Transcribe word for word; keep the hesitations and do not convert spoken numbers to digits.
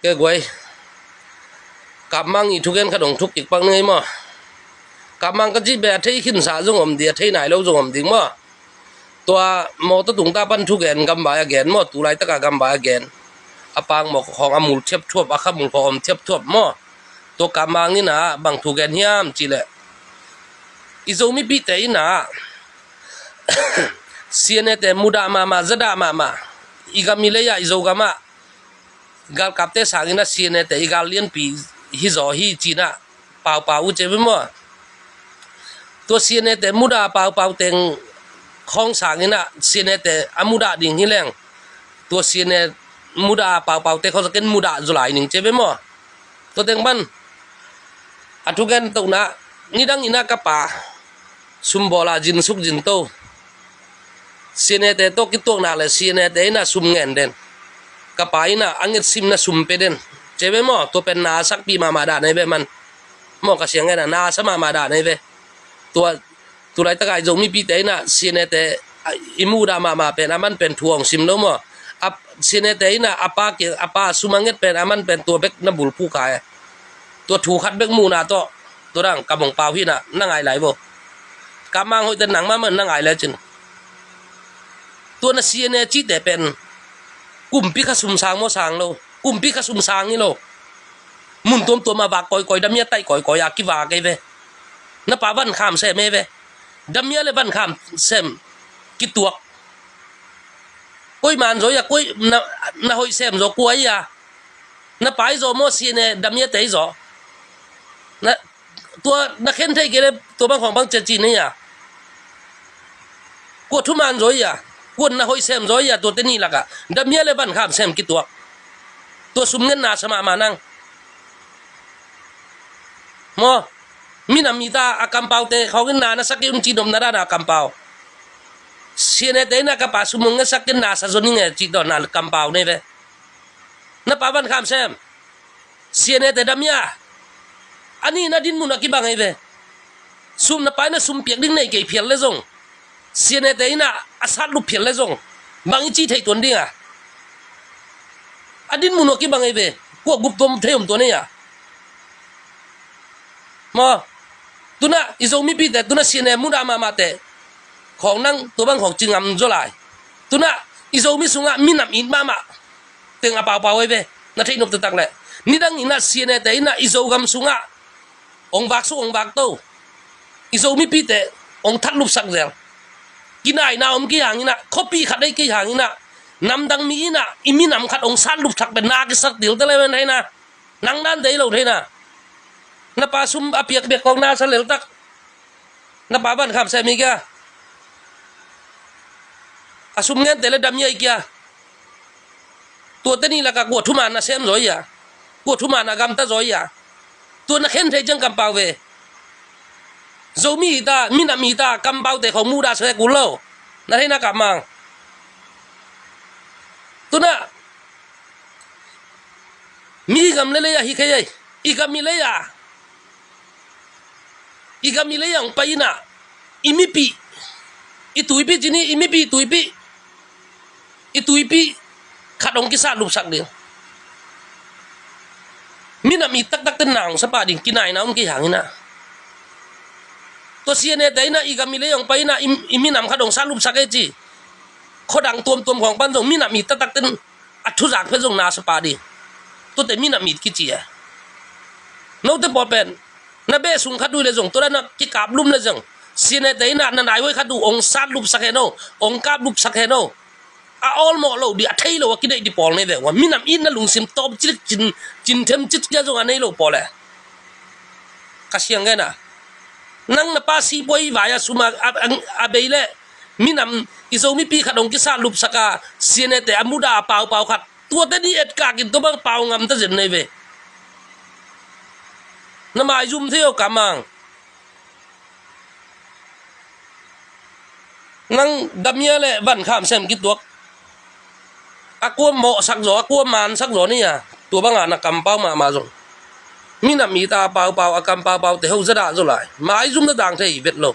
Ke guai. Kapmang i thugen khat hong thuk kik pak ni maw. Kapmang ka cih beh a thei khinsa zong om ding, a thei nai lo zong om ding maw. Tua mawtaw tungta pan thugen gambai a gen maw, tu laitaka gambai a gen. A pang mawk khawng a mul thiapthuap, a kha mul khawng om thiapthuap maw. Tua Kapmang in a bang thugen hiam cih leh, i Zomipihte in a C N A te mudah mahmah, zadah mahmah, i gam i lei ah, i Zogam ah galkapte sangin a C N A te i gal lianpi hi zaw hi ci-in a paupau uh ci ve maw. Tua C N A te mudah paupau teng khawng sangin a C N A te a mudah ding hi leng, tua C N A mudah paupaute khawng sangin mudah zaw lai ning ci ve maw. Tua teng pan a thugen tohna, nidang in a ka pa sum bawl a zingsuk zingto, C N A te tawh kituakna le C N A te in a sum ngen den, ka pa in a a ngetsimna sum pe den ci ve maw. Tua pen na a sakpih mahmah dan ahi ve man maw. Ka siang ngen a na a sa mahmah dan ahi ve. Tua tu laitaka i Zomipihte in a C N A te i mudah mahmah pen a man pen thu hong sim lo maw. A C N A te in a a pa kiang, a pa sum a nget pen a man pen tua bek na bulphuh kha e. Tua thu khat bek muhna tawh tua dang ka mong pau hi na, na ngai lai vo. Kapmang hoihte nangmah mah na ngai lai cin. Tua na C N A cihte pen kumpi kha sum sang maw, sang lo. Kumpi kha sum sang hi lo. Mun tuamtuam a vak kawikawi, damia taih kawikawi a kivak ahi ve. Na pa Van Kham Sem ahi ve. Damia le Van Kham Sem kituak. Koi man zaw hi a, koi na, na hoih sem zaw kua hi a. Na pa hi zaw maw, C N A damia te hi zaw. Na, tua na khen thei kei le tua bang khawng bang cia ci na hi a. Kua thuman zaw hi a, kua na hoih sem zaw hi a, tuate nih lakah damia le Van Kham Sem kituak. Tua sum ngen na sa mahmah nang. Maw, minam it a a kampaute khawng in na na sa kei un ci nopna dan a kampau. C N A te in a ka pa sum hong ngetsak kei na sa zaw ning e ci dawn na kampau nei ve. Na pa Van Kham Sem, C N A te damia. A nih na dinmun a kibang ahi ve. Sum na pa in a sum piak ding nei kei phial le zong, C N A te in a a satlup phial le zong, bang i cih theih tuan ding a. A dinmun a kibang ahi ve. Kua gup tuam thei om tuan ahi a. Maw, tu na i Zomipihte, tu na C N A mudah mahmahte khawng nang tua bang khawng ci ngam zaw lai. Tu na i Zomi sungah minam it mahmah teng a paupau ahi ve. Na theih nop taktak leh, nidang in a C N A te in a i Zogam sungah hong vak suk, hong vak to, i Zomipihte hong thatlupsak zel. Kinaina om kei hangin a, khuapi khat ahi kei hangin a, namdang mi in a i minam khat hong satlupsak pen na kisak dil ta le ven thei na. Nang dan dei lo thei na. Na pa sum a piak bek kawng na sa lel tak. Na pa Van Kham Sem hi kia. A sum ngente le damia hi kia. Tuate nih lakah kua thuman na sem zaw hi a, kua thuman na gamta zaw hi a. Tua na khen thei ciang kampau ve. Zomi it a, minam it a kampaute khawng mudah sa kul lo. Na thei na Kapmang. Tu na mi gam le lei a hi kei ei. I gam i lei a, i gam i lei a hong pai in a, i mipih, i tuipih ci ni, i mipih tuipih, i tuipih khat hong kisatlupsak ding. Minam it taktak ten na hong sa pah ding, kinaina om kei hangin a. Tua C N A te in a i gam i lei a hong pai in a, i, i minam khat hong satlupsak e ci. Khuadang tuamtuam khawng pan zong minam it taktak ten a thuzak phet zong na sa pah ding. Tuate minam it kici e. Note pawl pen na beh sung khat uh le zong, tua dan a kikaplum le zong, C N A te in a na naihuai khat uh hong satlupsak hen o, hong kaplupsak hen o. A awlmawh lo ding, a thei lo a kideih ding pawl nei ve ua. Minam itna lungsim tawp cik cin, cinthem cik cia zong a nei lo pawl e. Ka siang gen a, nang na pa sipuai vai a sum a, a, a, a bei le minam i Zomipi khat hong kisatlupsak a, C N A te a mudah a paupau khat, tuate nih etkak in tua bang pau ngam ta zen nei ve. Na maizum thei o Kamang. Nang Damia le Van Kham Sem kituak, a kua mawhsak zaw, a kua mansak zaw ni a, tua banga na kampau mahmah zong, minam it a paupau, a kampaupau te ho zadah zaw lai. Maizum na dang thei vet lo.